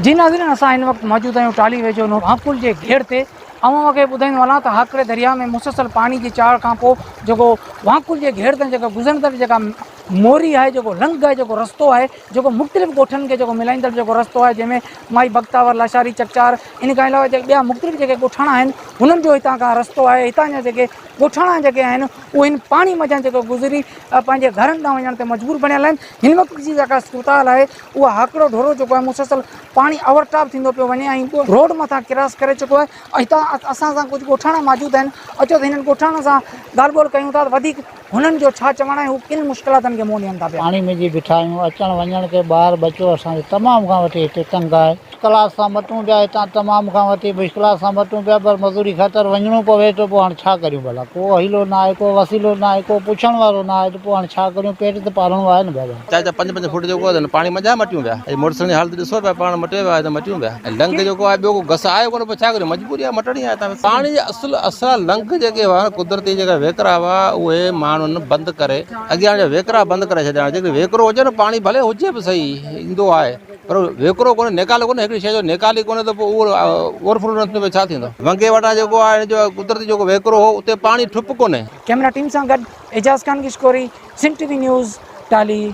جي ناظرين اسان هن وقت موجود آهيون ٽالهي ويجهو نو هانڪل جي گهيڙ تي اوهان کي ٻڌائيندو هلان ته هاڪڙي درياء ۾ مسلسل پاڻي جي چاڙهه کان پوء جيڪو وانڪل جي گهيڙ تائين جيڪو گذرندڙ جيڪا موري آهي جيڪو لنگهه آهي جيڪو رستو آهي جيڪو مختلف ڳوٺن کي جيڪو ملائيندڙ جيڪو رستو آهي جنهن ۾ مائي بختاور لاشاري چڪچار ان کان علاوه جيڪي ٻيا مختلف جيڪي ڳوٺاڻا آهن انهن جو هتان کان رستو آهي هتان جا جيڪي ڳوٺاڻا جيڪي آهن اهي هن پاڻي منجهان جيڪو گذري پنهنجي گهرن ڏانهن وڃڻ تي مجبور بڻيل آهن هن وقت جي جيڪا صورتحال آهي اها هاڪڙو ڍورو جيڪو آهي مسلسل پاڻي اوور ٽاپ ٿيندو پيو وڃي ۽ روڊ مٿان ڪراس ڪري چڪو آهي ۽ هتان اسان سان ڪجهه ڳوٺاڻا موجود آهن اچو ته هنن ڳوٺاڻن سان ڳالهه ٻولهه ڪيون ٿا ته وڌيڪ هنن جو ڇا چوڻ آهي هو ڪن مشڪلاتن کي منهن ڏين ٿا پيا. پاڻي ۾ جي بيٺا آهيون اچڻ وڃڻ کي ٻار ٻچو اسان کي تمام کان وٺي هتي تنگ آهي مشڪلات سان مٽون پيا هتان تمام کان وٺي مشڪلات سان مٽون پيا پر مزوري خاطر وڃڻو پوي ٿو پوء هاڻ ڇا ڪريون ڀلا ڪو حيلو نه آهي ڪو وسيلو نه آهي ڪو پڇڻ وارو نه آهي ته پوء هاڻ ڇا ڪريون پيٽ ته پالڻو آهي نه بابا. چار چار پنج پنج فوٽ جيڪو آهي پاڻي منجهان مٽيون پيا ۽ موٽر سائيڪل جي حالت ڏسو پيا پاڻ مٽي ويو آهي ته مٽيون پيا ۽ لنگهه جيڪو آهي ٻيو ڪو گس آهي ڪونه پوء ڇا ڪريون مجبوري آهي مٽڻي آهي تان پاڻي جا اصل اصل لنگهه جيڪي هئا قدرتي جيڪا وهڪرا هئا اهي ماڻهن بند ڪري اڳيان جا وهڪرا بند ڪري ڇڏيا جيڪڏهن وهڪرو هجي نه پاڻي ڀلي هجي به صحيح ايندو آهي پر وهڪرو ڪونهي نيڪال ڪونهي هڪڙي شيء جو نيڪال ئي ڪونهي ته پوء اهو اوور فلو نه ٿيندو ڇا ٿيندو ونگي وٽان جيڪو آهي جو قدرتي جيڪو وهڪرو هو اتي پاڻي ٺپ ڪونهي. ڪئميرا ٽيم سان گڏ Ejaz Khan Gishkori, Sindh T V news, Talhi.